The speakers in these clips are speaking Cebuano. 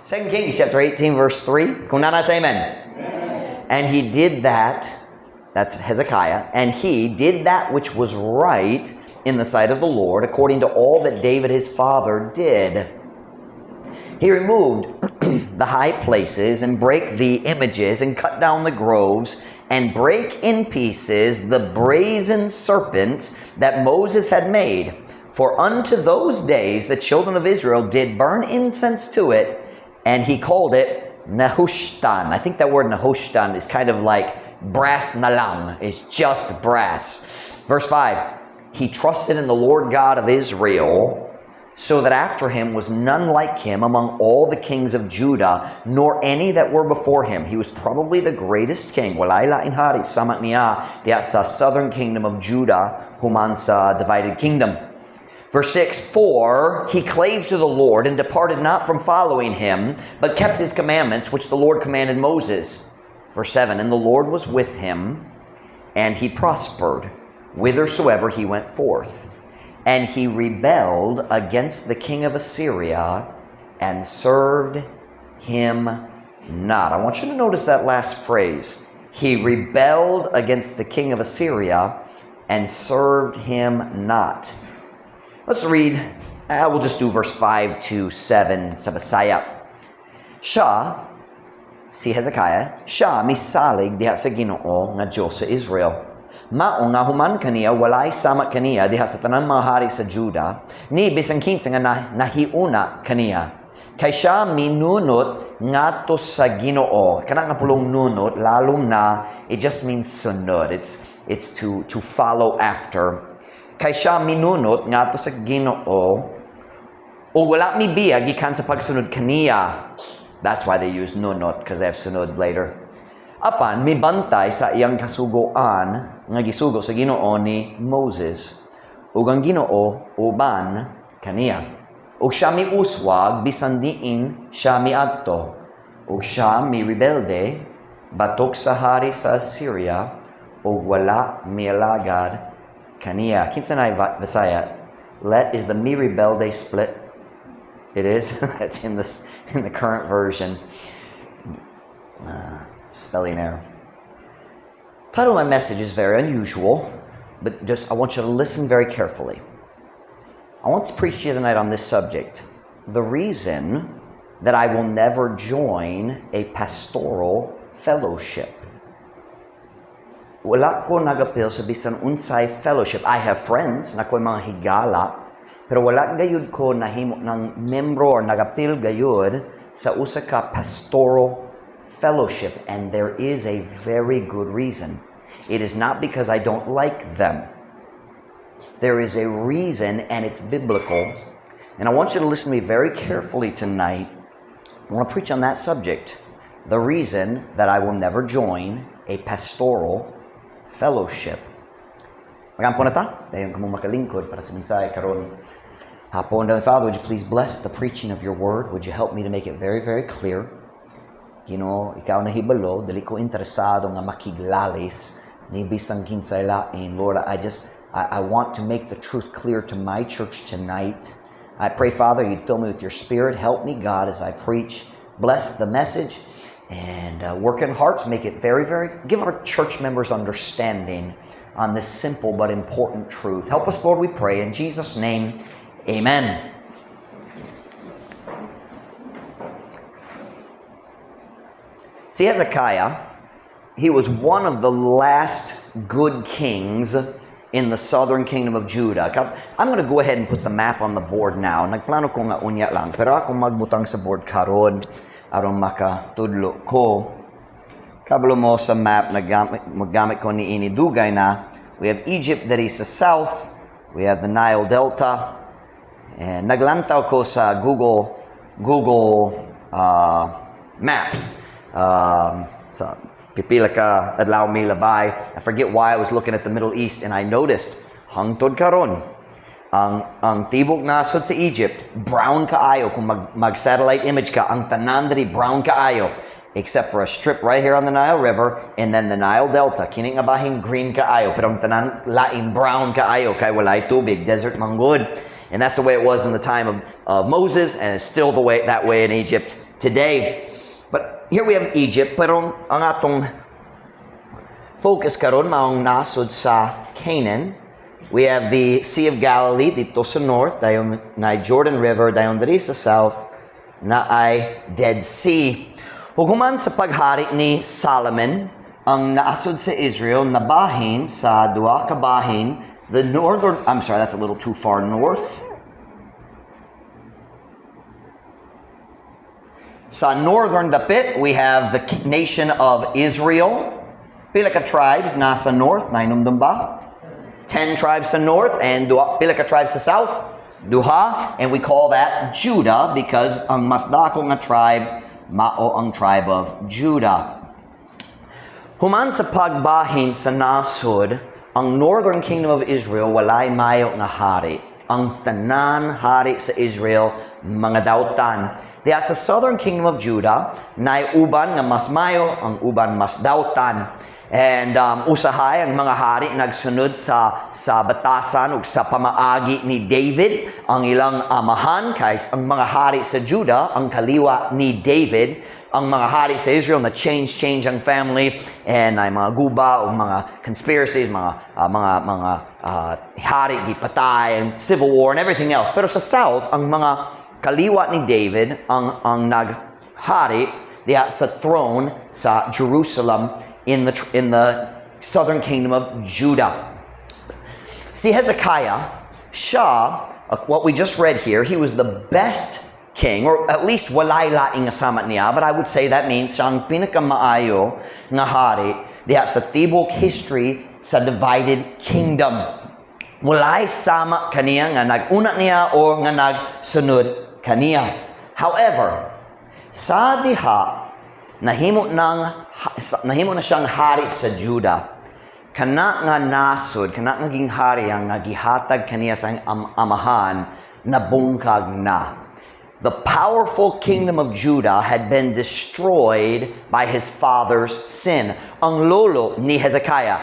2 Kings chapter 18 verse 3. Kung naa na, say amen. Amen. And he did that, that's Hezekiah, and he did that which was right in the sight of the Lord, according to all that David his father did. He removed the high places and brake the images and cut down the groves and brake in pieces the brazen serpent that Moses had made. For unto those days the children of Israel did burn incense to it, and he called it Nehushtan. I think that word Nehushtan is kind of like brass na lang. It's just brass. Verse 5. He trusted in the Lord God of Israel, so that after him was none like him among all the kings of Judah, nor any that were before him. He was probably the greatest king. Walay laing hari sama niya diha sa southern kingdom of Judah, human sa divided kingdom. Verse 6. For he clave to the Lord and departed not from following him, but kept his commandments which the Lord commanded Moses. Verse 7. And the Lord was with him, and he prospered whithersoever he went forth. And he rebelled against the king of Assyria and served him not. I want you to notice that last phrase. He rebelled against the king of Assyria and served him not. Let's read, we'll just do verse 5 to 7 sa Bisaya. Siya, si Hezekiah, siya misalig diha sa Ginoo nga Diyos sa Israel. Mao nga human kaniya walay sama kaniya diha sa tanang mga hari sa Juda, ni bisan kinsa nga nahiuna kaniya. Kay siya minunot ngadto sa Ginoo. Kana nga pulong nunot, lalom na, it just means sunod. It's to follow after. Kay siya minunot ngadto sa Ginoo o wala mibiya gikan sa pagsunod kaniya. That's why they use nunot, because they have sunod later. Apan mibantay sa iyang kasugoan nga gisugo sa Ginoo ni Moses. Ug ang Ginoo uban kaniya. Ug siya miuswag bisan diin siya miadto. Ug siya mirebelde batok sa hari sa Assyria ug wala mialagad kaniya. Kinsa na Bisaya? Let is the mi rebelde split? It is. That's in the current version. Spelling error. Title of my message is very unusual, but just I want you to listen very carefully. I want to preach to you tonight on this subject. The reason that I will never join a pastoral fellowship. Wala ko nagapil sa bisan unsay fellowship. I have friends, naa koy mga higala, pero wala gayud ko nahimo ng membro or nagapil gayud sa usa ka pastoral fellowship, and there is a very good reason. It is not because I don't like them. There is a reason, and it's biblical. And I want you to listen to me very carefully tonight. I want to preach on that subject. The reason that I will never join a pastoral fellowship. Magampo na ta. Dayon kamo makalingkod para sa mensahe karon hapon. Heavenly Father, would you please bless the preaching of your word? Would you help me to make it very, very clear? Ginoo, ikaw nahibalo, dili ko interesado nga makiglalis ni bisan kinsay lain. Lord, I want to make the truth clear to my church tonight. I pray, Father, you'd fill me with your Spirit. Help me, God, as I preach. Bless the message and work in hearts. Make it very, very, give our church members understanding on this simple but important truth. Help us, Lord, we pray. In Jesus' name, amen. See, Hezekiah, he was one of the last good kings in the southern kingdom of Judah. I'm going to go ahead and put the map on the board now. Nagplano ko nga unya lang, pero ako magbutang sa board karon aron makatudlo ko. Kabalo mo sa map na maggamit ko ni ini dugay na. We have Egypt that is sa south. We have the Nile Delta. And naglantaw ko sa Google Maps. Sa pipila ka adlaw milabay. I forget why I was looking at the Middle East and I noticed hangtod karon ang tibok nasod sa Egypt brown kaayo. Kung mag satellite image ka, ang tanan diri brown kaayo except for a strip right here on the Nile River and then the Nile Delta. Kini nga bahin green kaayo, pero ang tanan lain brown kaayo kay walay tubig, desert man gud. And that's the way it was in the time of Moses, and it's still the way that way in Egypt today. But here we have Egypt, pero ang atong focus karon maong nasod sa Canaan. We have the Sea of Galilee didto sa north, dayon na Jordan River, dayon diri sa south naay Dead Sea. Ug human sa paghari ni Solomon, ang nasod sa Israel nabahin sa duha ka bahin, the northern, I'm sorry, that's a little too far north. Sa northern dapit, we have the nation of Israel. Pila ka tribes nasa north, nahinumdum ba? 10 tribes sa north and duha, pila ka tribes sa south? Duha, and we call that Judah because ang mas dako nga tribe mao ang tribe of Judah. Human sa pagbahin sa nasod, ang northern kingdom of Israel walay mayo nga hari. Ang tanan hari sa Israel mga dautan. Diha sa southern kingdom of Judah, naay uban nga mas mayo, ang uban mas dautan. And usahay ang mga hari nagsunod sa batasan ug sa pamaagi ni David, ang ilang amahan, kay ang mga hari sa Judah ang kaliwa ni David. Ang mga hari sa Israel na change change ang family and ay mga guba o mga conspiracies, mga hari gipatay and civil war and everything else. Pero sa south, ang mga kaliwat ni David ang naghari diha sa throne sa Jerusalem in the southern kingdom of Judah. Si Hezekiah, siya, what we just read here, he was the best king, or at least walay laing nga sama niya, but I would say that means siya ang pinakamaayo nga hari diha sa tibok history sa divided kingdom. Walay sama kaniya nga nag-una niya o nga nagsunod kaniya. However, sa diha nahimo na siyang hari sa Judah. Kana nga nasod, kana nga ginghari ang nga gihatag kaniya sa amahan, nabungkag na. The powerful kingdom of Judah had been destroyed by his father's sin. Ang lolo ni Hezekiah,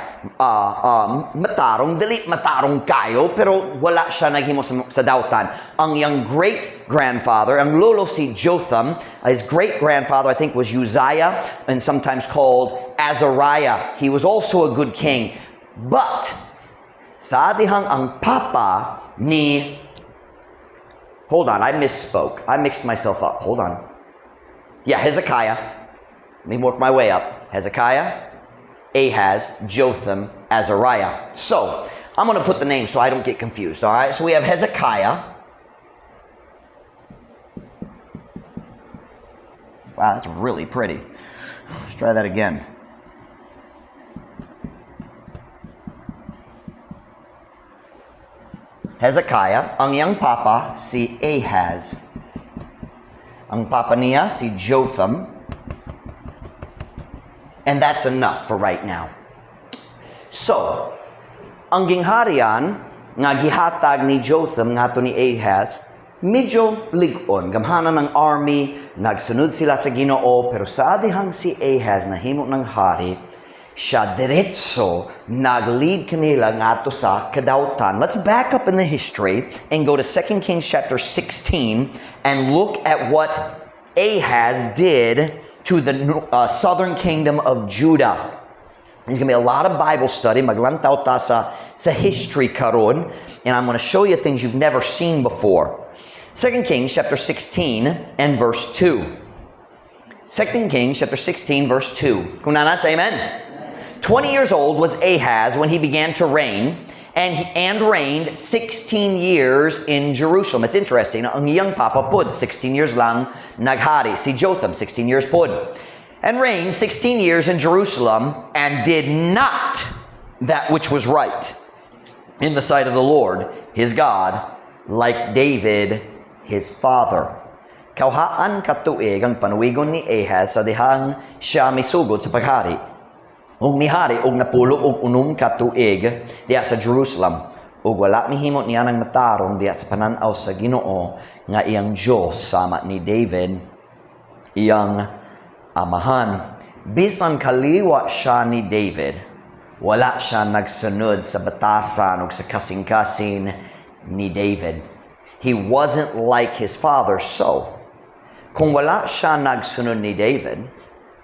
matarong, dili matarong kayo, pero wala siya naghimo sa dautan. Ang iyang great-grandfather, ang lolo si Jotham, his great-grandfather, I think, was Uzziah, and sometimes called Azariah. He was also a good king. But sa dihang ang papa ni... Hold on, I misspoke. I mixed myself up. Hold on. Yeah, Hezekiah. Let me work my way up. Hezekiah, Ahaz, Jotham, Azariah. So, I'm going to put the names so I don't get confused, all right? So we have Hezekiah. Wow, that's really pretty. Let's try that again. Hezekiah, ang iyang papa si Ahaz. Ang papa niya si Jotham. And that's enough for right now. So, ang gingharian nga gihatag ni Jotham ngadto ni Ahaz, medyo lig-on. Gamhanan ng army, nagsunod sila sa Ginoo, pero sa dihang si Ahaz nahimo ng hari, siya diretso nag-lead kanila ngadto sa kadautan. Let's back up in the history and go to 2 Kings chapter 16 and look at what Ahaz did to the southern kingdom of Judah. There's going to be a lot of Bible study. Maglantaw ta sa history karon, and I'm going to show you things you've never seen before. 2 Kings chapter 16 and verse 2. 2 Kings chapter 16 verse 2. Kung naa na, say amen. 20 years old was Ahaz when he began to reign, and reigned 16 years in Jerusalem. It's interesting. Ang iyang papa pud, 16 years lang naghari. Si Jotham, 16 years pud. And reigned 16 years in Jerusalem, and did not that which was right in the sight of the Lord, his God, like David, his father. Kawhaan katuig ang panuwigon ni Ahaz sa dihang siya misugod sa paghari. Ug mihari og 16 ka tuig diha sa Jerusalem. Ug wala mihimo niya ng matarong diha sa panan-aw sa Ginoo nga iyang Dios sama ni David iyang amahan. Bisan kaliwa siya ni David, wala siya nagsunod sa batasan ug sa kasing-kasing ni David. He wasn't like his father. So, kung wala siya nagsunod ni David,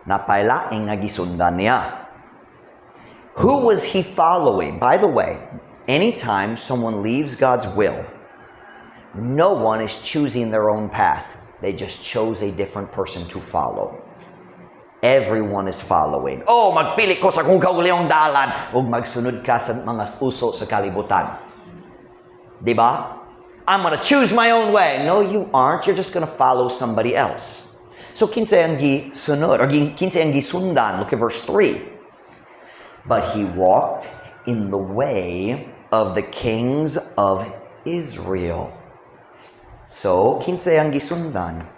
napay laing nga gisundan niya. Who was he following? By the way, anytime someone leaves God's will, no one is choosing their own path. They just chose a different person to follow. Everyone is following. "Oh, magpili ko sa akong kaugalingong dalan," ug magsunod ka sa mga uso sa kalibutan. Di ba? "I'm gonna choose my own way." No, you aren't. You're just gonna follow somebody else. So, kinsa ang gisunod or kinsa ang gisundan? Look at verse 3. But he walked in the way of the kings of Israel. So, kinsa ang gisundan?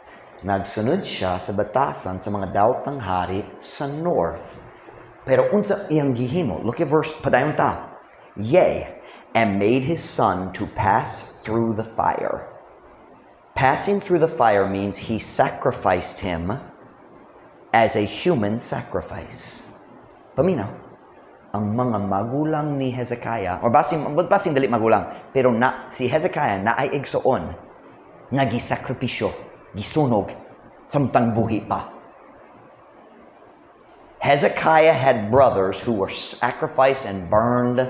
Nagsunod siya sa batasan sa mga daotang hari sa north. Pero unsa iyang gihimo? Look at verse, padayon ta. Yea, and made his son to pass through the fire. Passing through the fire means he sacrificed him as a human sacrifice. Paminaw, ang mga magulang ni Hezekiah, or basin dili magulang, pero na, si Hezekiah naay igsoon nga gisakripisyo, gisunog, samtang buhi pa. Hezekiah had brothers who were sacrificed and burned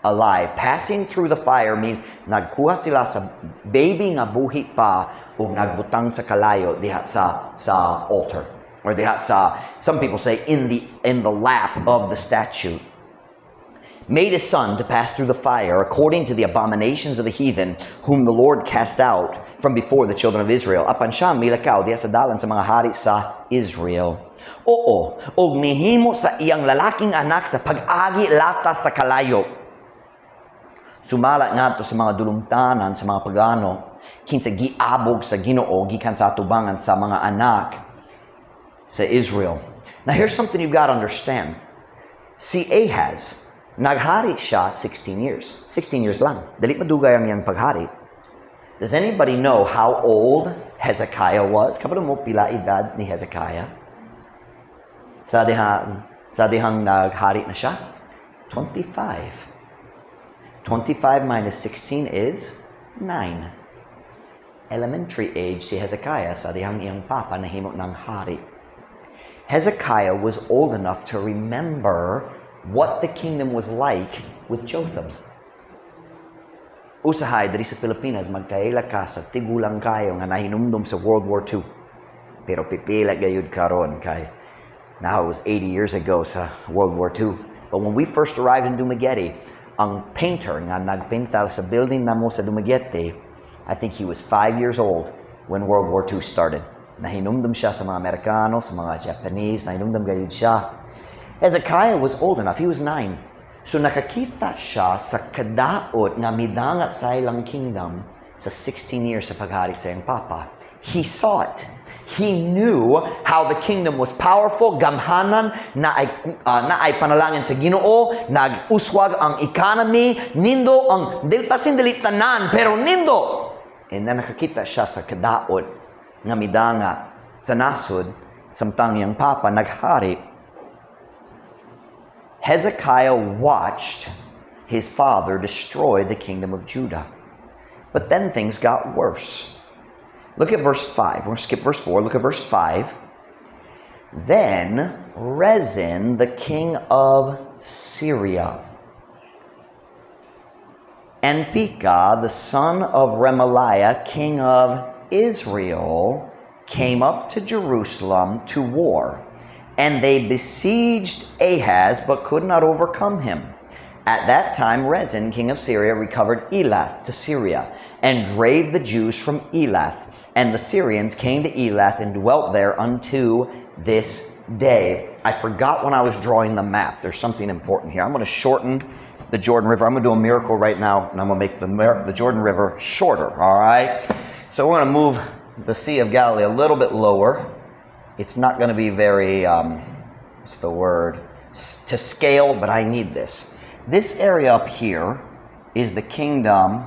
alive. Passing through the fire means nagkuha sila sa baby nga buhi pa ug nagbutang sa kalayo diha sa altar or diha sa, some people say, in the lap of the statue. Made his son to pass through the fire according to the abominations of the heathen whom the Lord cast out from before the children of Israel. Apan siya milakaw diha sa dalan sa mga hari sa Israel. Oo, og nihimo sa iyang lalaking anak sa pag-agi latas sa kalayo. Sumala ngadto sa mga dulumtanan sa mga pagano, kinsa giabog sa Ginoo gikan sa atubangan sa mga anak sa Israel. Now, here's something you've got to understand. Si Ahaz, naghari siya 16 years. 16 years lang. Dili madugay ang iyang paghari. Does anybody know how old Hezekiah was? Kabalo mo pila edad ni Hezekiah? Sa dihang naghari na siya? 25. 25 minus 16 is 9. Elementary age si Hezekiah sa dihang iyang papa nahimo ng hari. Hezekiah was old enough to remember what the kingdom was like with Jotham. Usahay, diri sa Pilipinas, magkaila ka sa tigulang kayo nga nahinumdum sa World War II. Pero pipila gayud karon kay now it was 80 years ago sa World War II. But when we first arrived in Dumaguete, ang painter nga nagpintar sa building namo sa Dumaguete, I think he was 5 years old when World War II started. Nahinumdum siya sa mga Amerikano, sa mga Japanese, nahinumdum gayud siya. Hezekiah was old enough, he was 9. So nakakita siya sa kadaot nga midanga sa ilang kingdom sa 16 years sa paghari sa iyang papa. He saw it. He knew how the kingdom was powerful, gamhanan, naay panalangin sa Ginoo, nag-uswag ang economy, nindo ang dili basin dili tanan, pero nindo. And then nakakita siya sa kadaot nga midanga sa nasod samtang iyang papa naghari. Hezekiah watched his father destroy the kingdom of Judah. But then things got worse. Look at verse 5. We're going to skip verse 4. Look at verse 5. Then Rezin, the king of Syria, and Pekah, the son of Remaliah, king of Israel, came up to Jerusalem to war. And they besieged Ahaz, but could not overcome him. At that time, Rezin, king of Syria, recovered Elath to Syria, and drave the Jews from Elath. And the Syrians came to Elath and dwelt there unto this day. I forgot when I was drawing the map. There's something important here. I'm going to shorten the Jordan River. I'm going to do a miracle right now, and I'm going to make the Jordan River shorter, all right? So we're going to move the Sea of Galilee a little bit lower. It's not going to be very, what's the word, to scale, but I need this. This area up here is the kingdom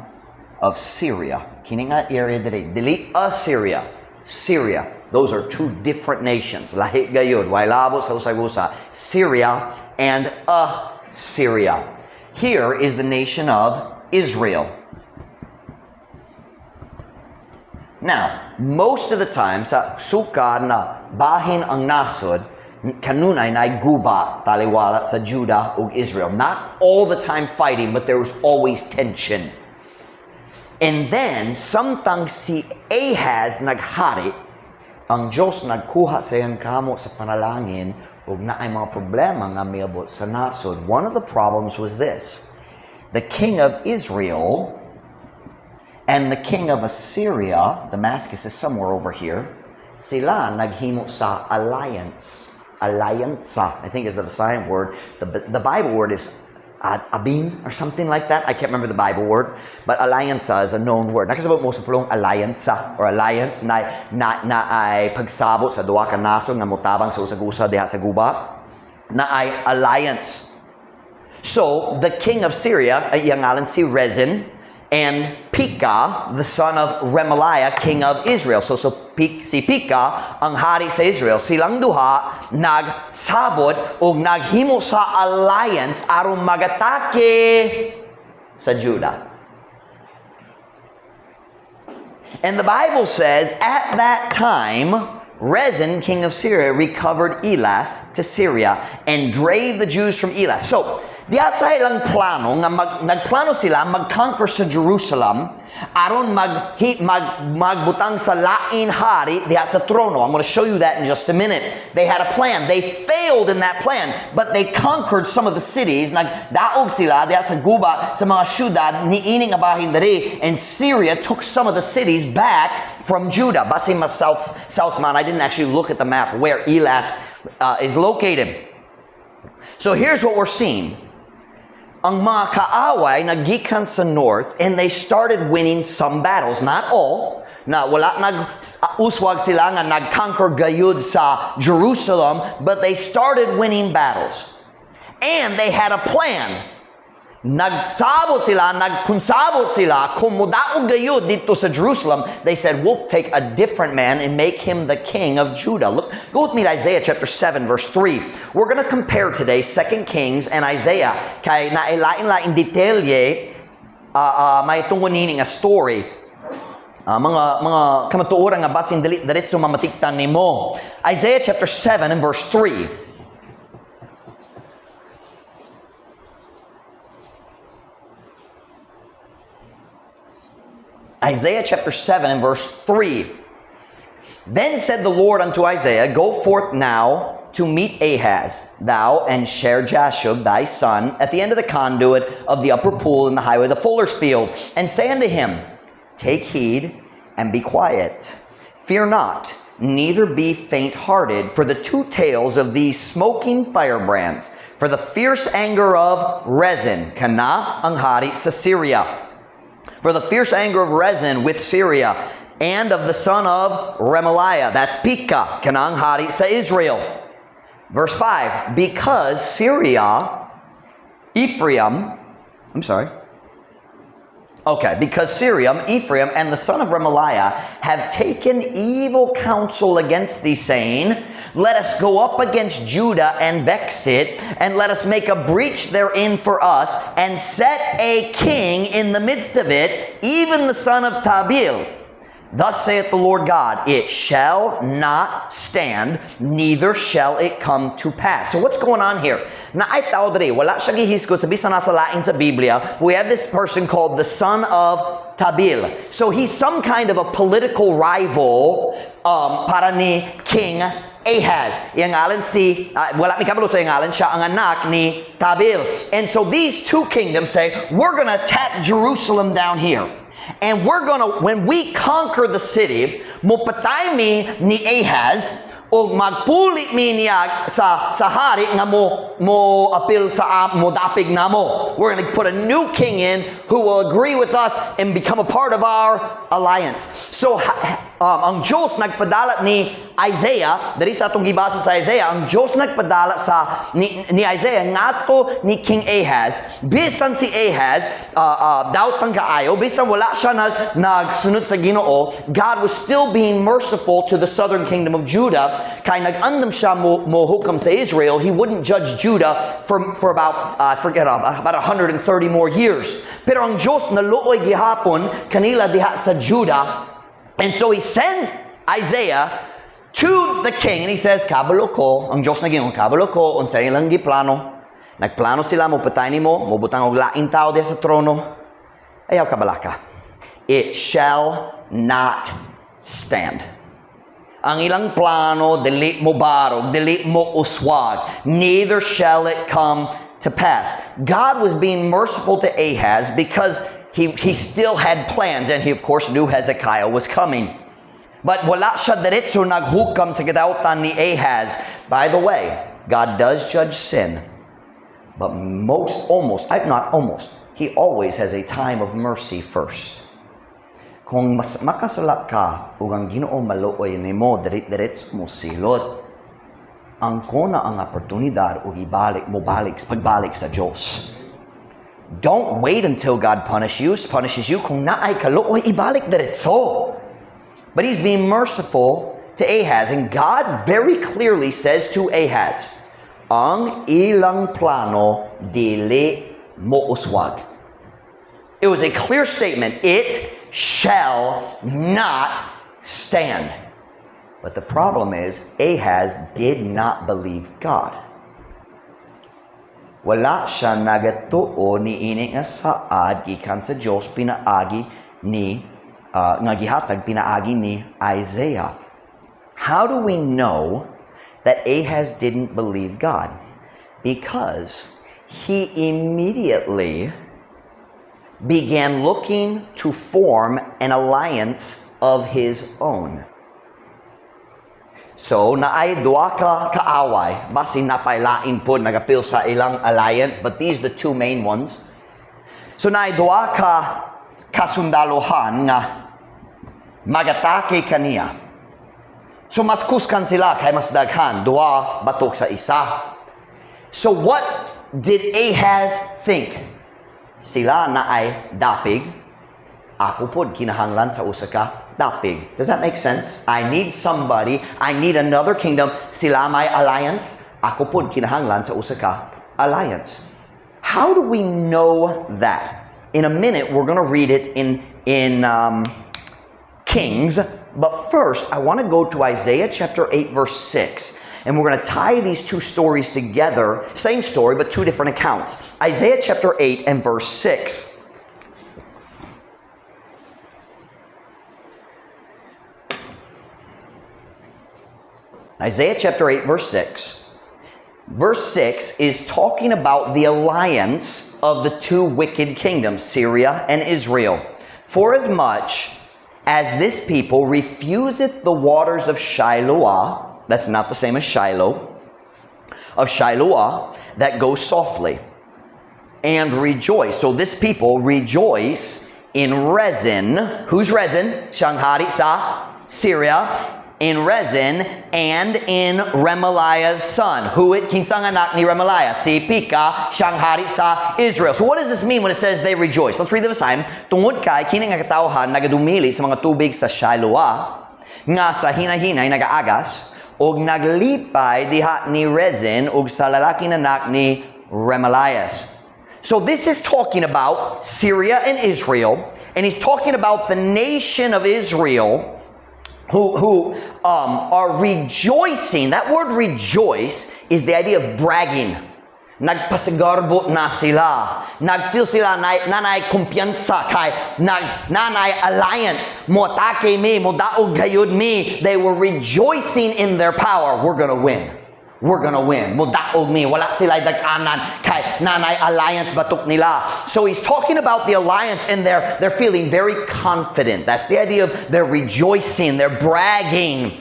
of Syria. Kini nga area diri, dili Assyria, Syria. Those are two different nations. Lahi gayud, way labo sa usag-usa. Syria and Assyria. Here is the nation of Israel. Now, most of the time, sa sukad na bahin ang nasod, kanunay naay guba taliwala sa Judah ug Israel. Not all the time fighting, but there was always tension. And then, samtang si Ahaz naghari, ang Diyos nagkuha sa iyang kamot sa panalangin ug naay mga problema nga miabot sa nasod. One of the problems was this. The king of Israel and the king of Assyria, Damascus is somewhere over here, sila naghimo sa alliance. Allianza, I think, is the Visayan word. The Bible word is abin or something like that. I can't remember the Bible word, but allianza is a known word. Nakasabot mo sa pulong allianza or alliance na naay pagsabot sa duha ka nasod nga motabang sa usag-usa diha sa guba. Naay alliance. So, the king of Syria, ay iyang ngalan si Rezin, and Pekah, the son of Remaliah, king of Israel. So si Pekah, ang hari sa Israel, silang duha nagsabot o naghimo sa alliance aron magatake sa Judah. And the Bible says, at that time, Rezin, king of Syria, recovered Elath to Syria and drave the Jews from Elath. So, diha sa ilang plano, nga nagplano sila mag-conquer sa Jerusalem, aron magbutang sa lain hari diha sa trono. I'm going to show you that in just a minute. They had a plan. They failed in that plan, but they conquered some of the cities. Nagdaog sila diha sa guba sa mga syudad niini nga bahin diri, and Syria took some of the cities back from Judah. Basin mas south man. I didn't actually look at the map where Elath is located. So here's what we're seeing. Ang mga kaaway nagikan sa north and they started winning some battles, not all. Na wala nag uswag sila nga nag-conquer gayud sa Jerusalem, but they started winning battles. And they had a plan. Nagsabot sila, nagkonsabot sila, kung mudaog gayud didto sa Jerusalem, they said, "We'll take a different man and make him the king of Judah." Look, go with me to Isaiah chapter 7, verse 3. We're going to compare today 2 Kings and Isaiah. Kay naay lain-lain detalye may tungod nini nga story. Mga kamatuoran nga basin dili diretso mamatiktan nimo. Isaiah chapter 7 and verse 3. Isaiah chapter 7 and verse 3. Then said the Lord unto Isaiah, "Go forth now to meet Ahaz, thou and Shear-jashub thy son, at the end of the conduit of the upper pool in the highway of the fuller's field, and say unto him, 'Take heed and be quiet. Fear not, neither be faint-hearted, for the two tails of these smoking firebrands, for the fierce anger of Rezin,'" kana ang hari sa Syria, "for the fierce anger of Rezin with Syria, and of the son of Remaliah," that's Pekah, kanang hari sa Israel. Verse 5, because Syria, Ephraim, I'm sorry. Okay, "because Syria, Ephraim, and the son of Remaliah have taken evil counsel against thee, saying, 'Let us go up against Judah and vex it, and let us make a breach therein for us, and set a king in the midst of it, even the son of Tabeel.' Thus saith the Lord God, it shall not stand, neither shall it come to pass." So what's going on here? Naay tao diri, wala siya gihisgot sa bisan nasa lain sa Biblia. We have this person called the son of Tabil. So he's some kind of a political rival para ni King Ahaz. Iyang ngalan si, wala mi kabalo sa iyang ngalan, siya ang anak ni Tabil. And so these two kingdoms say, "We're gonna attack Jerusalem down here. And when we conquer the city, mopatay mi ni Ahaz, o magpuli mi niya sa hari nga mo apil sa mo dapig namo. We're gonna put a new king in who will agree with us and become a part of our alliance." So ang Diyos nagpadala ni Isaiah, diri sa atong gibasa sa Isaiah, ang Diyos nagpadala sa ni Isaiah ngadto ni King Ahaz. Bisan si Ahaz daotang kaayo, bisan wala siya nagsunod sa Ginoo, God was still being merciful to the southern kingdom of Judah. Kay nag-andam siya mo hukam sa Israel, he wouldn't judge Judah for about, forget, about 130 more years. Pero ang Diyos naluoy gihapon kanila diha sa Judah. And so he sends Isaiah to the king and he says, "Kabalo ko, ang Diyos nag-ingon, kabalo ko, unsa ilang giplano. Nagplano sila, mo patay nimo, mo butang og lain tao diha sa trono. Ayaw kabalaka. It shall not stand. Ang ilang plano, dili mo barog, dili mo uswag. Neither shall it come to pass." God was being merciful to Ahaz because he still had plans, and he, of course, knew Hezekiah was coming. But wala siya diretso naghukam sa kadautan ni Ahaz. By the way, God does judge sin. But most, almost, not almost, he always has a time of mercy first. Kung mas makasala ka ug ang Ginoo maluoy nimo, diri-diretso mo silot. Ang kona ang oportunidad ug ibalik mo balik pagbalik sa Dios. Don't wait until God punishes you. Kung naay kaluoy, ibalik diretso. But he's being merciful to Ahaz. And God very clearly says to Ahaz, "Ang ilang plano dili mo uswag." It was a clear statement. It shall not stand. But the problem is, Ahaz did not believe God. Wala siya nagatuo ni ini nga saad gikan sa Dios pinaagi ni nga gihatag pinaagi ni Isaiah. How do we know that Ahaz didn't believe God? Because he immediately began looking to form an alliance of his own. So, naay duha ka kaaway, basin napay lain pod nagapil sa ilang alliance, but these are the two main ones. So, naay duha ka kasundalohan nga magatake kaniya. So, mas kusgan sila kay mas daghan, duha batok sa isa. So, what did Ahaz think? Sila naay dapig, ako pod kinahanglan sa usa ka dapig. Does that make sense? I need somebody, I need another kingdom. Sila may alliance, ako pod kinahanglan sa usa ka alliance. How do we know that? In a minute, we're going to read it in Kings. But first, I want to go to Isaiah chapter 8, verse 6. And we're going to tie these two stories together. Same story, but two different accounts. Isaiah chapter 8 and verse 6. Isaiah chapter 8, verse 6. Verse 6 is talking about the alliance of the two wicked kingdoms, Syria and Israel. "For as much as this people refuseth the waters of Shiloah," that's not the same as Shiloh, "of Shiloah, that go softly, and rejoice." So this people rejoice in Rezin. Who's Rezin? Siyang hari sa Syria. "In Rezin and in Remaliah's son." Who it kinsang anak ni Remaliah? Si Pekah, siyang hari sa Israel. So what does this mean when it says they rejoice? Let's read the verse. "Tungod kay kini nga katawhan nagadumili sa mga tubig sa Shiloah, nga sa hinahinay nagaagas, og naglipay diha ni Rezin ug sa lalaking anak ni Remalias." So this is talking about Syria and Israel, and he's talking about the nation of Israel who are rejoicing. That word "rejoice" is the idea of bragging. Nagpasigarbo na sila. Nag-feel sila na nanay kumpiyansa kay nag nanay alliance. Mo atake mi, mo daog gayud mi. They were rejoicing in their power. "We're gonna win. We're gonna win. Mo daog mi. Wala sila dag-anan kay nanay alliance batok nila." So he's talking about the alliance and they're feeling very confident. That's the idea of they're rejoicing, they're bragging.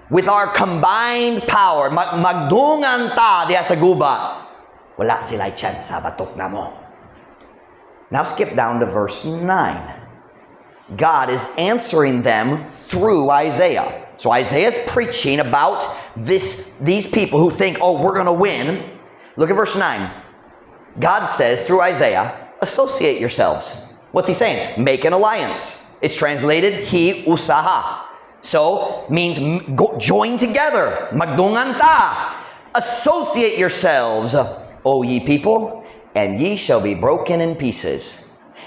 "With our combined power, magdungan ta diha sa guba. Wala sila chance batok namo." Now skip down to verse 9. God is answering them through Isaiah. So Isaiah's preaching about these people who think, "Oh, we're going to win." Look at verse 9. God says through Isaiah, "Associate yourselves." What's he saying? Make an alliance. It's translated, "hi usaha." So, means go, join together. Magdungan ta. "Associate yourselves, O ye people, and ye shall be broken in pieces.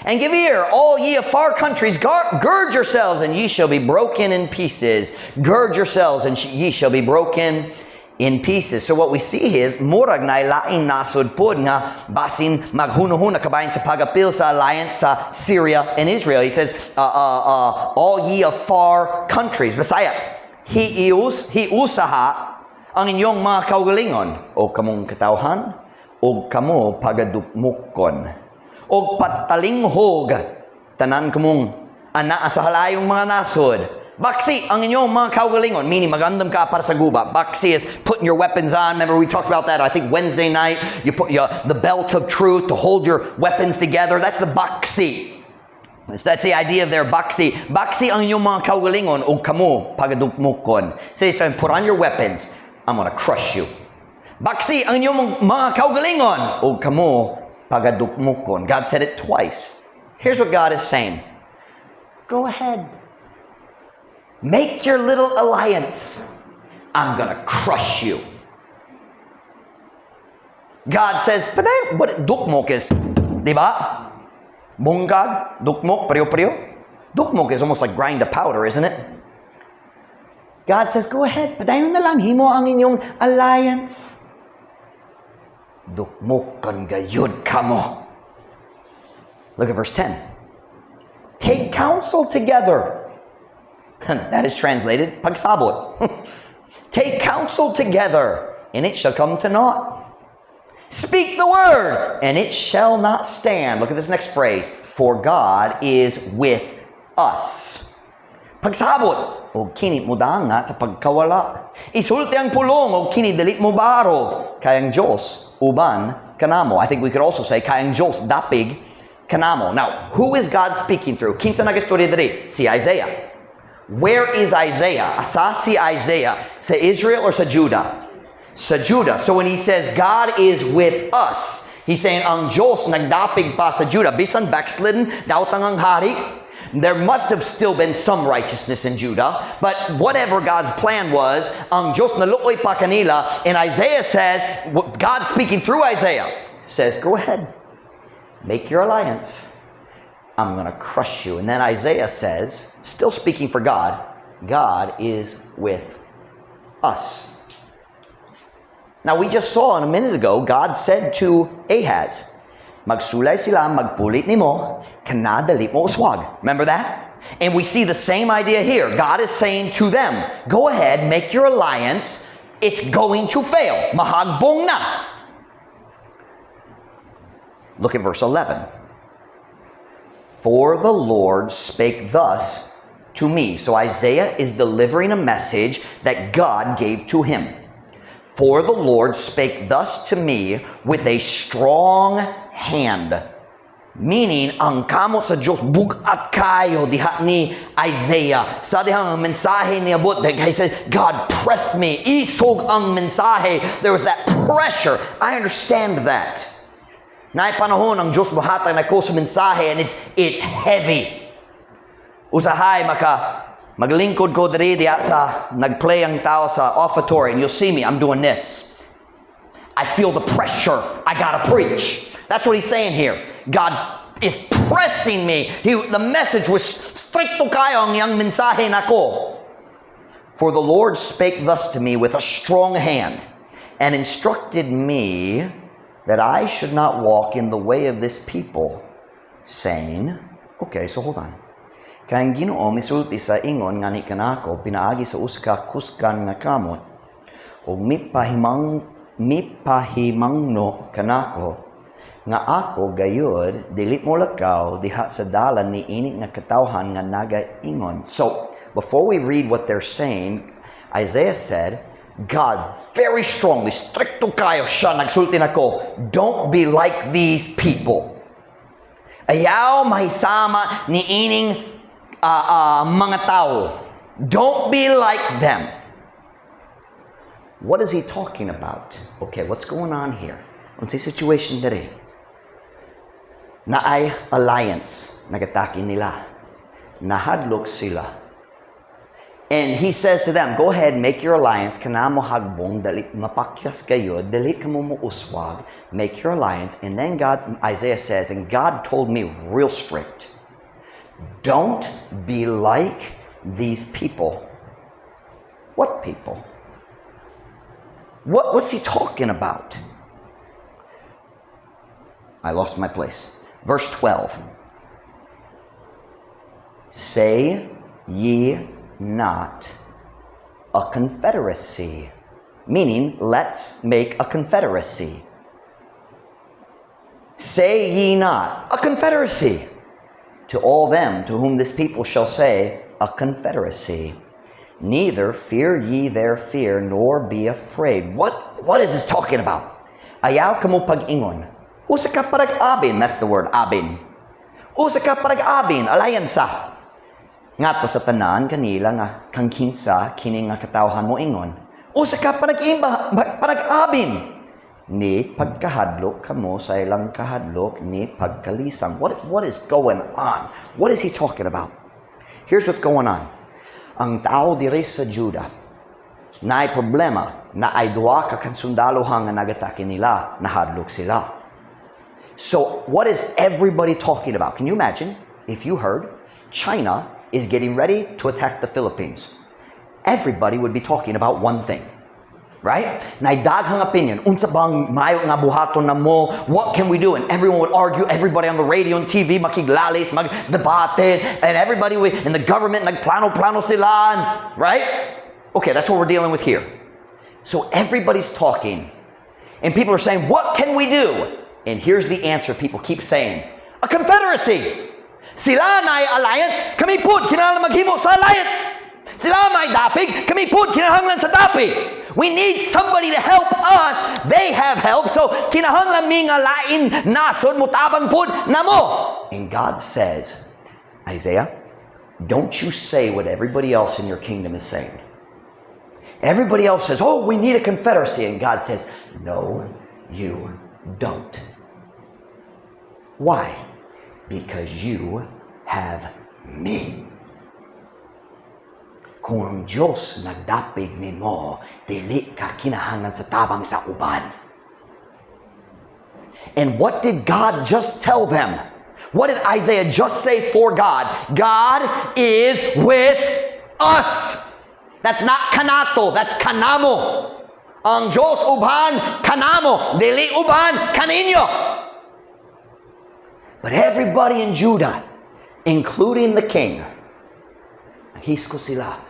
And give ear, all ye of far countries, gird yourselves, and ye shall be broken in pieces. Gird yourselves, and ye shall be broken in pieces. So what we see is, murag na laing nasod pod nga basin maghunuhuna kabahin sa pagapil sa alliance sa Syria and Israel. He says, "All ye of far countries." Bisaya, hiusaha ang inyong mga kaugalingon o kamong katawhan o kamo pagadukmukon o patalinghog tanan kamong anaa sa halayong mga nasod. Baksi ang inyong mga kaugalingon, meaning magandam ka para sa guba. Baksi is putting your weapons on. Remember, we talked about that, I think, Wednesday night. You put the belt of truth to hold your weapons together. That's the baksi. So that's the idea of their baksi. Baksi ang inyong mga kaugalingon o kamo pagadukmukon. Say, so put on your weapons. I'm gonna crush you. Baksi ang inyong mga kaugalingon o kamo pagadukmukon. God said it twice. Here's what God is saying. Go ahead. Make your little alliance. I'm gonna crush you. God says, but then, but dukmok is, di ba? Bungkag, dukmok, pareho-pareho. Dukmok is almost like grind a powder, isn't it? God says, "Go ahead, padayon na lang, himo ang inyong alliance. Dukmokan gayud kamo." Look at verse 10. Take counsel together. That is translated pagsabot. Take counsel together, and it shall come to naught. Speak the word, and it shall not stand. Look at this next phrase. For God is with us. Pagsabot, og kini mudanga sa pagkawala. Isulti ang pulong, og kini dili mobarog. Kay ang Diyos, uban kanamo. I think we could also say, kay ang Diyos, dapig kanamo. Now, who is God speaking through? Kinsa nagistorya diri? Si Isaiah. Where is Isaiah? Asa si Isaiah? Sa Israel or sa Judah? Sa Judah. So when he says God is with us, he's saying ang Diyos nagdapig pa sa Judah. Bisan backslidden, daotang ang hari, there must have still been some righteousness in Judah. But whatever God's plan was, ang Diyos naluoy pa kanila. And Isaiah says, God speaking through Isaiah, says, "Go ahead, make your alliance. I'm going to crush you." And then Isaiah says, still speaking for God, "God is with us." Now, we just saw in a minute ago, God said to Ahaz, "Magsulay sila, magpulit nimo, kana dili mo uswag." Remember that? And we see the same idea here. God is saying to them, "Go ahead, make your alliance. It's going to fail. Mahagbong na." Look at verse 11. For the Lord spake thus to me. So Isaiah is delivering a message that God gave to him. For the Lord spake thus to me with a strong hand. Meaning, ang kamot sa Diyos, bugat kayo diha ni Isaiah. Sa dihang mensahe niabot, he said, "God pressed me." Isog ang mensahe. There was that pressure. I understand that. Naay panahon ang Diyos mohatag nako sa mensahe and it's heavy. Usahay maka maglingkod ko diri diha sa nagplay ang tao sa offertory and you'll see me, I'm doing this. I feel the pressure. I gotta preach. That's what he's saying here. God is pressing me. The message was strikto kayo ang iyang mensahe nako. For the Lord spake thus to me with a strong hand and instructed me that I should not walk in the way of this people, saying, okay, so hold on. Kay ang Ginoo misulti sa ingon ngani kanako pinaagi sa usa ka kusgan nga kamot ug mipahimangno kanako nga ako gayud dili mo lakaw diha sa dalan ni ini nga katawhan nga nagaingon. So, before we read what they're saying, Isaiah said, God very strongly, strikto kayo siya nagsulti nako, "Don't be like these people." Ayaw mahisama ni ining mga tao. Don't be like them. What is he talking about? Okay, what's going on here? Unsay situation diri? Naay alliance nagatake nila. Nahadlok sila. And he says to them, "Go ahead, make your alliance. Kana mo hagbong, dali, mapakyas kayo, dili kamo mo uswag, make your alliance." And then God, Isaiah says, "And God told me real strict, don't be like these people." What people? What's he talking about? I lost my place. Verse 12. "Say ye not a confederacy," meaning let's make a confederacy. "Say ye not a confederacy to all them to whom this people shall say a confederacy. Neither fear ye their fear, nor be afraid." What is this talking about? Ayaw kamo pag-ingon. Usa ka parag-abin, that's the word, abin. Usa ka parag-abin, alyansa. Ngadto sa tanan kanila nga kang kinsa kini nga katawhan mo ingon. Usa ka panag-imba, panag-abin. Ni pagkahadlok kamo sa ilang kahadlok ni pagkalisang. What is going on? What is he talking about? Here's what's going on. Ang tao diri sa Judah, naay problema naay duha ka sundalohan nga nagatake nila, nahadlok sila. So, what is everybody talking about? Can you imagine if you heard China is getting ready to attack the Philippines? Everybody would be talking about one thing. Right? Naay daghang opinion. Unsa bang maayo nga buhaton namo? What can we do? And everyone would argue. Everybody on the radio and TV makiglalis, magdebate, and everybody would, in the government nagplano-plano sila, right? Okay, that's what we're dealing with here. So everybody's talking, and people are saying, "What can we do?" And here's the answer people keep saying: "A confederacy." Sila naay alliance, kami pud kinahanglan maghimo sa alliance. Sila may dapig, kami pud kinahanglan sa dapig. We need somebody to help us. They have help, so kinahanglan mi nga lain nasod mutabang pud namo. And God says, "Isaiah, don't you say what everybody else in your kingdom is saying." Everybody else says, "Oh, we need a confederacy." And God says, "No, you don't." Why? Because you have me. Kung ang Diyos nagdapig nimo, dili ka kinahanglan sa tabang sa uban. And what did God just tell them? What did Isaiah just say for God? God is with us. That's not kanato, that's kanamo. Ang Diyos uban kanamo, dili uban kaninyo. But everybody in Judah, including the king, naghisko sila.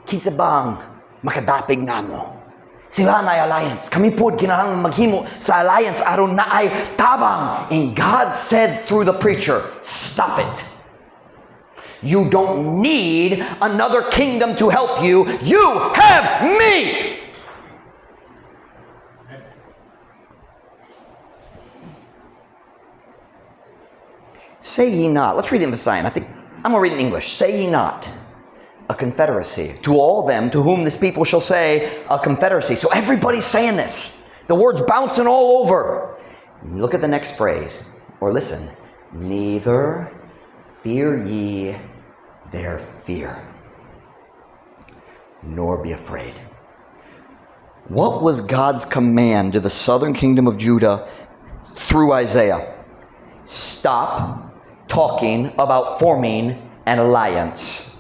Kinsa bang makadapig namo? Sila naay alliance. Kami pod kinahanglan maghimo sa alliance aron naay tabang. And God said through the preacher, "Stop it. You don't need another kingdom to help you. You have me." Say ye not. Let's read it in Visayan. I think I'm going to read it in English. "Say ye not a confederacy to all them to whom this people shall say a confederacy." So everybody's saying this. The word's bouncing all over. Look at the next phrase, or listen. "Neither fear ye their fear, nor be afraid." What was God's command to the southern kingdom of Judah through Isaiah? Stop talking about forming an alliance.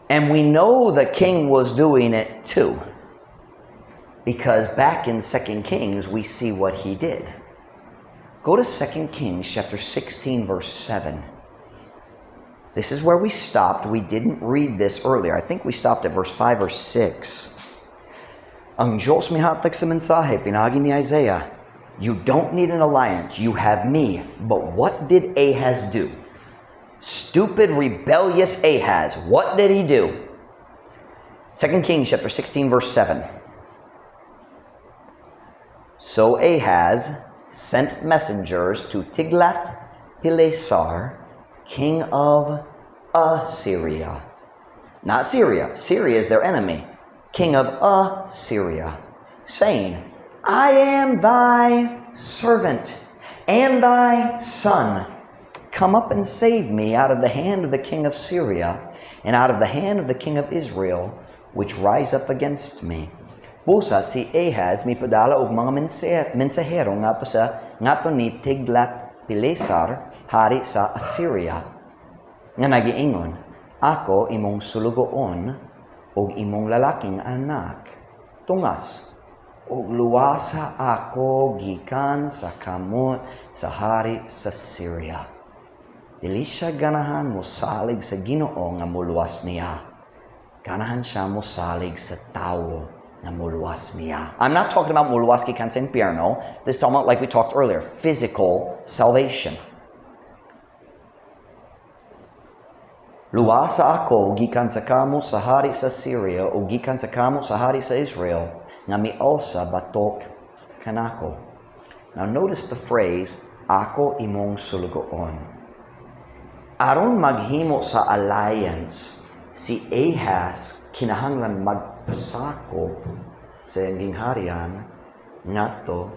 And we know the king was doing it too, because back in 2 Kings, we see what he did. Go to 2 Kings chapter 16, verse 7. This is where we stopped. We didn't read this earlier. I think we stopped at verse 5 or 6. Ang Diyos mihatag sa mensahe, pinaagi ni Isaiah, you don't need an alliance, you have me. But what did Ahaz do? Stupid, rebellious Ahaz. What did he do? 2 Kings chapter 16, verse 7. So Ahaz sent messengers to Tiglath-Pileser, king of Assyria. Not Syria. Syria is their enemy. King of Assyria, saying, "I am thy servant and thy son. Come up and save me out of the hand of the king of Syria and out of the hand of the king of Israel, which rise up against me." Busa si Ahaz mipadala og mga mensahero ngadto ni Tiglat Pileser, hari sa Assyria, nga nagiingon, "Ako imong sulugoon ug imong lalaking anak. Tungas ug luwasa ako gikan sa kamot sa hari sa Syria." Dili siya ganahan mosalig sa Ginoo nga muluwas niya. Ganahan siya mosalig sa tawo nga muluwas niya. I'm not talking about muluwas gikan sa impyerno. This is talking about, like we talked earlier, physical salvation. "Luwasa ako gikan sa kamot sa hari sa Syria o gikan sa kamot sa hari sa Israel nga mialsa batok kanako." Now notice the phrase, "Ako imong sulugoon." Aron maghimo sa alliance, si Ahaz kinahanglan magpasakop sa iyang gingharian ngadto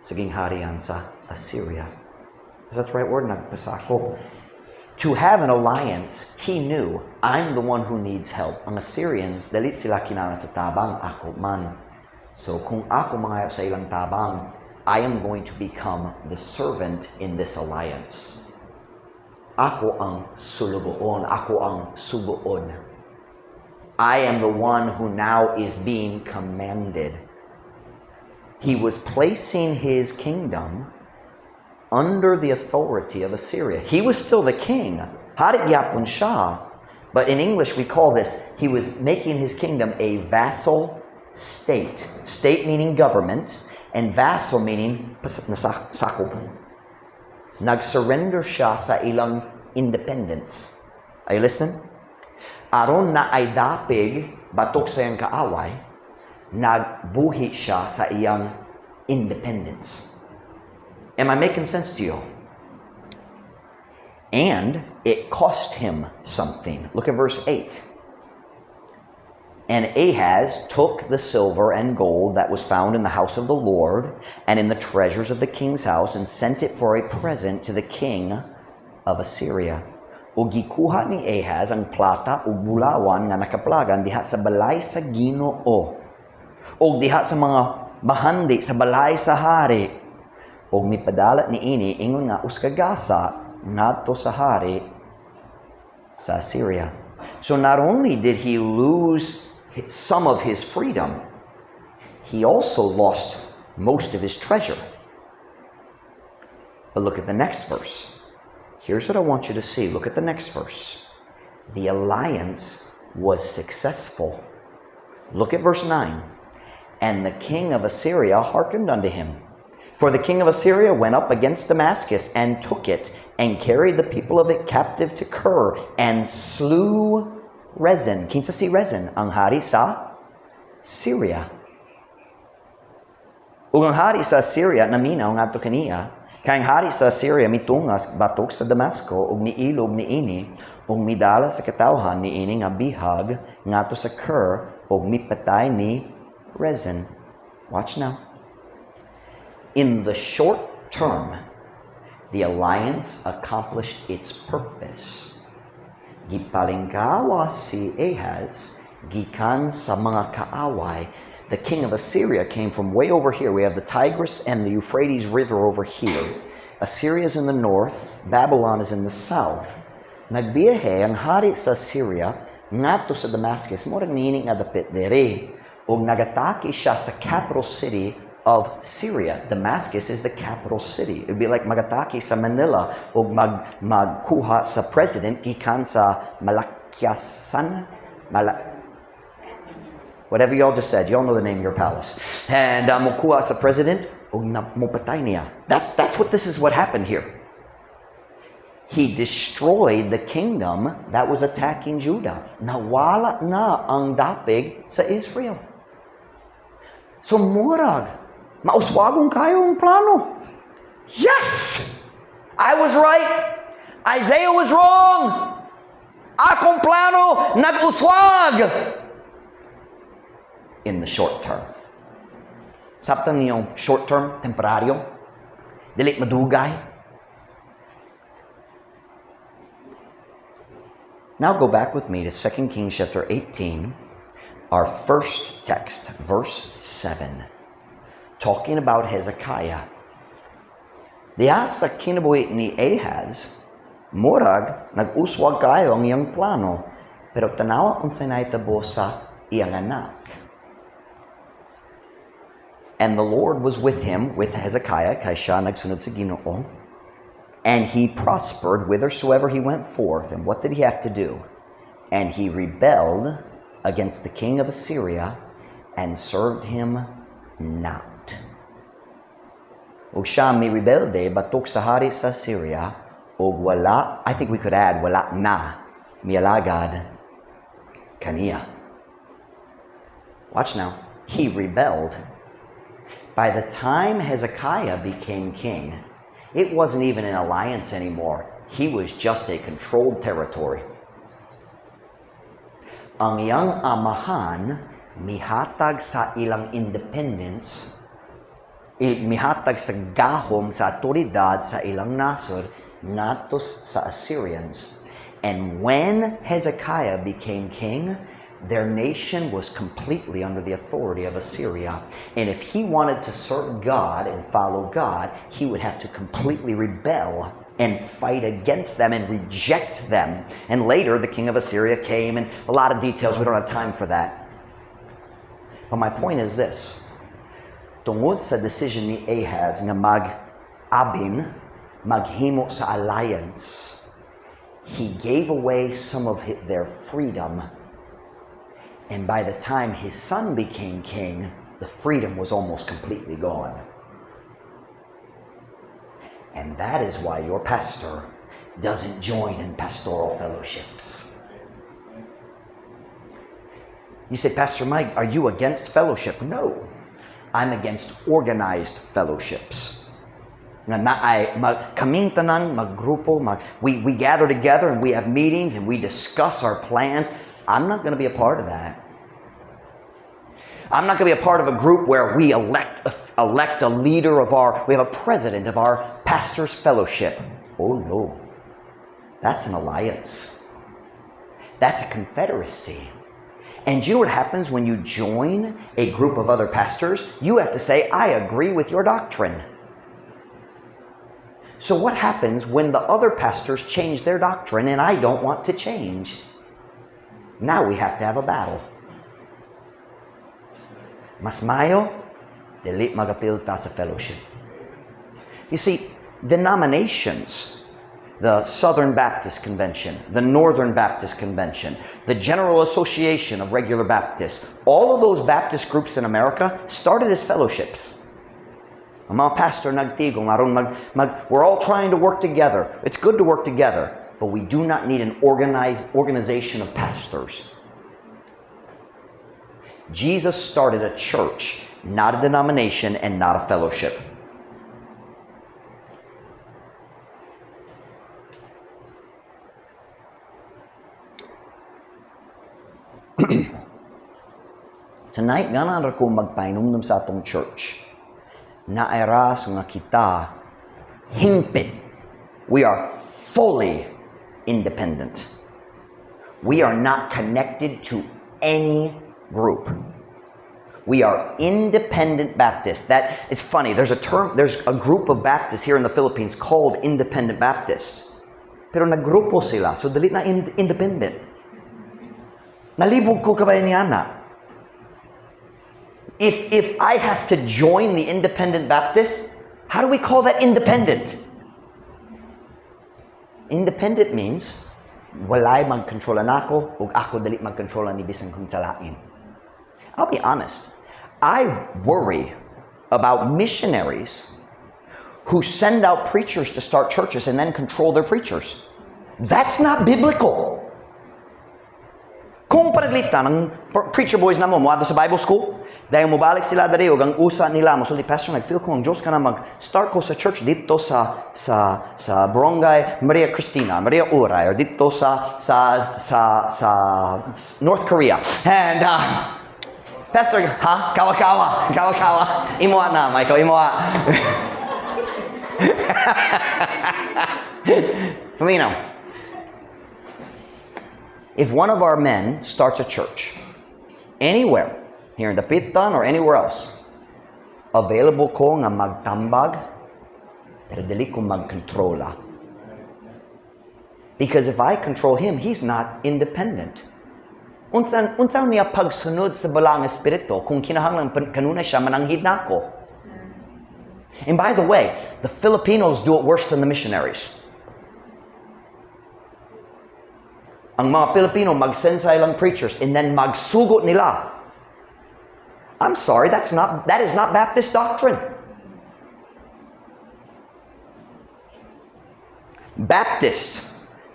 sa gingharian sa Assyria. Is that the right word? Nagpasakop. To have an alliance, he knew, "I'm the one who needs help. Ang Assyrians, dili sila kinahanglan sa tabang, ako man. So kung ako mangayo sa ilang tabang, I am going to become the servant in this alliance. Ako ang sulugoon, ako ang sugoon. I am the one who now is being commanded." He was placing his kingdom under the authority of Assyria. He was still the king. Hari gyapon siya. But in English, we call this, he was making his kingdom a vassal state. State meaning government, and vassal meaning nasakop. Nag-surrender siya sa ilang independence. Are you listening? Aron naay dapig batok sa iyang kaaway, nagbuhi siya sa iyang independence. Am I making sense to you? And it cost him something. Look at verse 8. "And Ahaz took the silver and gold that was found in the house of the Lord and in the treasures of the king's house and sent it for a present to the king of Assyria." Ug gikuha ni Ahaz ang plata ug bulawan nga nakaplagan diha sa balay sa Ginoo ug diha sa mga bahandi sa balay sa hari, ug mipadala niini ingon nga usa ka gasa ngadto sa hari sa Assyria. So not only did he lose some of his freedom, he also lost most of his treasure. But look at the next verse. Here's what I want you to see. Look at the next verse. The alliance was successful. Look at verse 9. "And the king of Assyria hearkened unto him. For the king of Assyria went up against Damascus and took it and carried the people of it captive to Kir and slew Rezin." Kinsa si Rezin? Ang hari sa Syria. Ug ang hari sa Syria naminaw ngadto kaniya, kay ang hari sa Syria mitungas batok sa Damasco ug miilob niini ug midala sa katawhan niini nga bihag ngadto sa Kir ug mipatay ni Rezin. Watch now. In the short term, the alliance accomplished its purpose. Gipalingkawa si Ahaz gikan sa mga kaaway. The king of Assyria came from way over here. We have the Tigris and the Euphrates River over here. Assyria is in the north, Babylon is in the south. Nagbiyahe ang hari sa Assyria ngadto sa Damascus, murag niini nga dapit diri. Ug nagatake siya sa capital city of Syria. Damascus is the capital city. It would be like magatake sa Manila ug magkuha sa president gikan sa Malakyasan, whatever y'all just said, y'all know the name of your palace. And mokuha sa president ug mopatay niya. That's what this is what happened here. He destroyed the kingdom that was attacking Judah. Nawala na ang dapig sa Israel. So murag, mauswagon kaayo ang plano. Yes! I was right. Isaiah was wrong. Akong plano nag-uswag. In the short term. Sabtan niyo, short term, temporaryo. Dili madugay. Now go back with me to 2 Kings chapter 18, our first text, verse 7, talking about Hezekiah. Diha sa kinabuhi ni Ahaz, murag nag-uswag kaayo ang iyang plano, pero tanawa unsay nahitabo sa iyang anak. And the Lord was with him, with Hezekiah, kay siya nagsunod sa Ginoo, and he prospered whithersoever he went forth. And what did he have to do? And he rebelled against the king of Assyria and served him not. Ug siya mi rebelde batok sa hari sa Assyria ug wala, I think we could add, wala na mialagad kaniya. Watch now. He rebelled. By the time Hezekiah became king, it wasn't even an alliance anymore. He was just a controlled territory. Ang iyang amahan mihatag sa ilang independence, mihatag sa gahom sa autoridad sa ilang nasod ngadto sa Assyrians. And when Hezekiah became king, their nation was completely under the authority of Assyria. And if he wanted to serve God and follow God, he would have to completely rebel and fight against them and reject them. And later, the king of Assyria came, and a lot of details. We don't have time for that. But my point is this. Tungod sa decision ni Ahaz nga mag-abin, maghimo sa alliance, he gave away some of their freedom. And by the time his son became king, the freedom was almost completely gone. And that is why your pastor doesn't join in pastoral fellowships. You say, "Pastor Mike, are you against fellowship?" No, I'm against organized fellowships. Nga naay mag, kaming tanan maggrupo, we gather together and we have meetings and we discuss our plans. I'm not going to be a part of that. I'm not going to be a part of a group where we elect a leader of our, we have a president of our pastor's fellowship. Oh no. That's an alliance. That's a confederacy. And you know what happens when you join a group of other pastors? You have to say, "I agree with your doctrine." So what happens when the other pastors change their doctrine and I don't want to change? Now we have to have a battle. Mas mayo, dili magapil ta sa fellowship. You see, denominations, the Southern Baptist Convention, the Northern Baptist Convention, the General Association of Regular Baptists, all of those Baptist groups in America started as fellowships. Ang mga pastor nagtigom, aron we're all trying to work together. It's good to work together, but we do not need an organized organization of pastors. Jesus started a church, not a denomination and not a fellowship. Tonight, ganahan ra ko magpahinumdum sa atong church. Naay ras nga kita hingpit. We are fully independent. We are not connected to any group. We are independent Baptists. That it's funny. There's a term, there's a group of Baptists here in the Philippines called Independent Baptists. Pero naggrupo sila, so dili na independent. Nalibog ko kabay niana. If I have to join the Independent Baptists, how do we call that independent? Independent means walay magkontrola nako ug ako dili magkontrola ni bisan kung sa lain. I'll be honest. I worry about missionaries who send out preachers to start churches and then control their preachers. That's not biblical. Kung paraglitan ang preacher boys namo moadto sa Bible school, dahil mobalik sila diri ug ang usa nila mosulti, "Pastor, nag-feel ko ang Diyos kana mag-start ko sa church dito sa Barangay Maria Cristina, Maria Uray, or dito sa North Korea." And Pastor, ha? Kawa-kawa, kawa-kawa. Imoha na, Michael, imoha. Paminaw. If one of our men starts a church, anywhere, here in Dapitan or anywhere else, available ko nga magtambag, pero dili ko magkontrola. Because if I control him, he's not independent. Unsa niya pagsunod sa Balaang Espiritu kung kinahanglan kanunay siya mananghid nako? And by the way, the Filipinos do it worse than the missionaries. Ang mga Pilipino mag-send sa ilang preachers and then magsugot nila. I'm sorry, that is not Baptist doctrine. Baptist,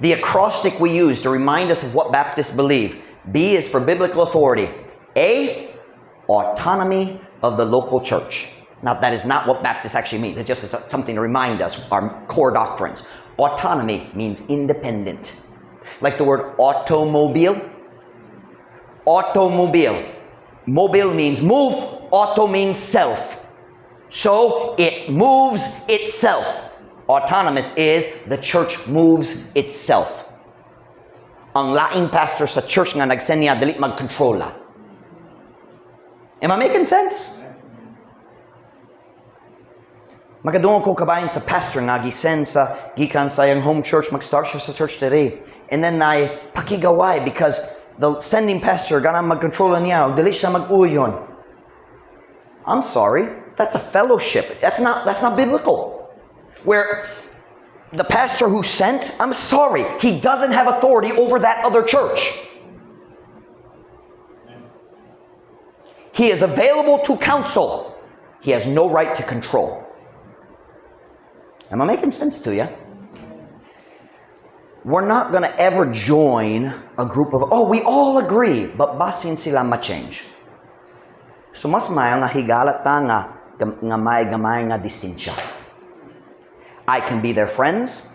the acrostic we use to remind us of what Baptists believe. B is for biblical authority. A, autonomy of the local church. Now, that is not what Baptist actually means. It just is something to remind us, our core doctrines. Autonomy means independent. Like the word automobile. Automobile. Mobile means move. Auto means self. So it moves itself. Autonomous is the church moves itself. Ang laing pastor sa church nga nag-send niya, dili magkontrola. Am I making sense? Makadungog ko kabahin sa pastor nga gisend sa gikan sa iyang home church, mag-start siya sa church diri. And then naay pakigaway because the sending pastor gana magkontrola niya, ug dili siya mag-uyon. I'm sorry, that's a fellowship. That's not biblical. Where the pastor who sent, I'm sorry, he doesn't have authority over that other church. He is available to counsel. He has no right to control. Am I making sense to you? We're not going to ever join a group of, "Oh, we all agree," but basin sila ma-change. So mas maayo nga higala ta nga may gamay nga distansya. I can be their friends.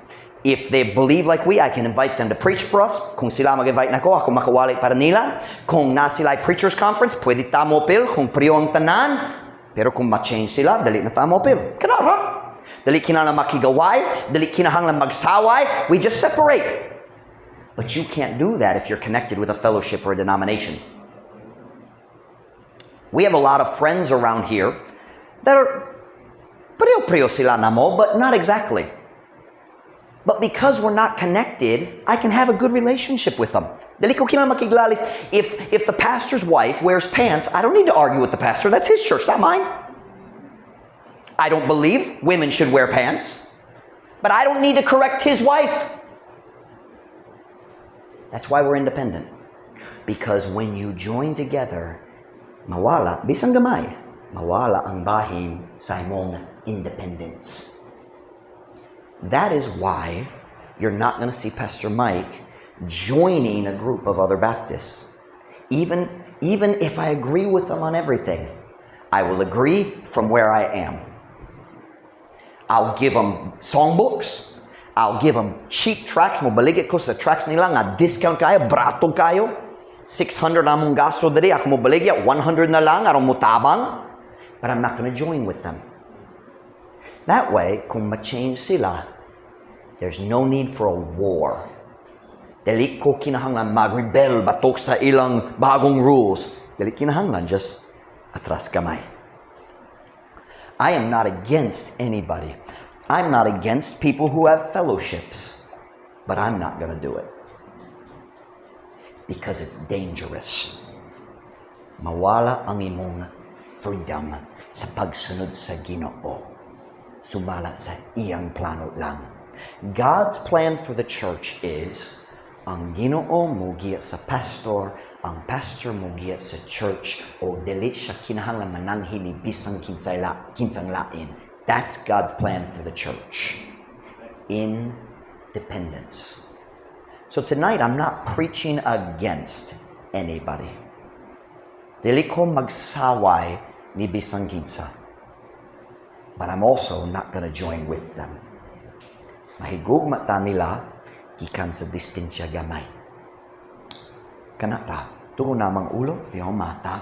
If they believe like we, I can invite them to preach for us. Kung sila mag-invite nako, ako makawali para nila. Kung naa sila preachers conference, pwede ta moapil kung priyo ang tanan. Pero kung ma-change sila, dali na ta moapil. Kana ra. Dili kinahanglan makigaway, dili kinahanglan magsaway. We just separate. But you can't do that if you're connected with a fellowship or a denomination. We have a lot of friends around here that are pareho-pareho sila namo, but not exactly. But because we're not connected, I can have a good relationship with them. Dili ko kinahanglan makiglalis. If the pastor's wife wears pants, I don't need to argue with the pastor. That's his church, not mine. I don't believe women should wear pants, but I don't need to correct his wife. That's why we're independent. Because when you join together, mawala, bisan gamay, mawala ang bahin sa imong independence. That is why you're not going to see Pastor Mike joining a group of other Baptists. Even if I agree with them on everything, I will agree from where I am. I'll give them songbooks. I'll give them cheap tracts. Mobaligya ko sa tracts nila nga discount kaayo, barato kaayo. 600 among gasto diri. Ako mobaligya, 100 na lang aron motabang. But I'm not going to join with them. That way, kung ma-change sila, there's no need for a war. Dili ko kinahanglan mag-rebel batok sa ilang bagong rules. Dili kinahanglan, just atras gamay. I am not against anybody. I'm not against people who have fellowships, but I'm not going to do it because it's dangerous. Mawala ang imong freedom sa pagsunod sa Ginoo. Sumala sa iyang plano lang. God's plan for the church is ang Ginoo mogiya sa pastor, ang pastor mogiya sa church, o dili siya kinahanglan mananghid ni bisan kinsang lain. That's God's plan for the church. Independence. So tonight, I'm not preaching against anybody. Dili ko magsaway ni bisan kinsa. But I'm also not going to join with them. Mahigugma ta nila gikan sa distansya gamay. Kana ra, tugon namang ulo, lihong mata.